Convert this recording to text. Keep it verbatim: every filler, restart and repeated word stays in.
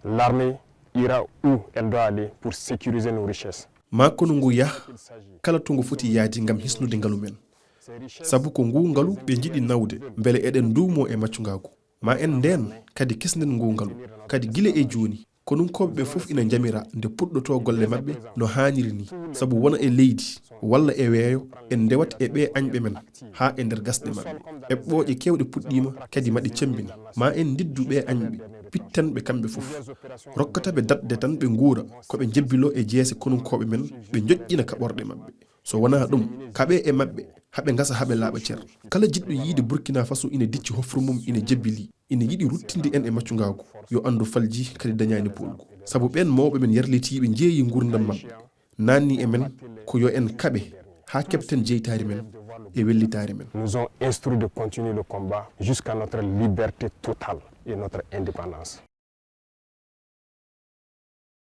L'armée ira où elle doit aller pour sécuriser nos richesses. Ma konu ngu yah kala to ngu foti yahde ngam hisnude ngalu men. Sabu ko nguu ngalu ɓe njiɗi nawde mbele eɗen nduumoo e maccungaagu. Ma en ndeen kadi kisnden nguu ngalu. Kadi gila e jooni, konunkooɓe ɓe fof ina njamira nde puɗɗotoo golle maɓɓe no haaniri nii, sabu wona e leydi walla e weeyo en ndewat e ɓee añɓe men haa e nder gasɗe maɓɓe. Eɓɓooje keewɗe puɗɗiima kadi maɗe cemmbina. Ma en ndiddu ɓee añɓe, pitten ɓe kamɓe fof. Rokkata ɓe daɗde tan ɓe nguura ko ɓe njebbiloo e jeese konunkooɓe men, ɓe njoƴƴina kaɓorɗe maɓɓe. So wonaa ɗum, kaɓee e maɓɓe, haɓe ngasa haɓe laaɓa cer. Kala jiɗɗo yiyde Burkina Faso ina dicci hofru mum ina jebbilii, ina yiɗi ruttinde en e maccungaagu, yo anndu falji kadi dañaani poolgu. Sabu ɓeen mawɓe men yarlitiiɓe njeeyi nguurndam maɓɓe, naatni e men ko yo en kaɓe haa keɓten jeytaari men e wellitaari men. Nous ont instruit de continuer le combat jusqu'à notre liberté totale et notre indépendance.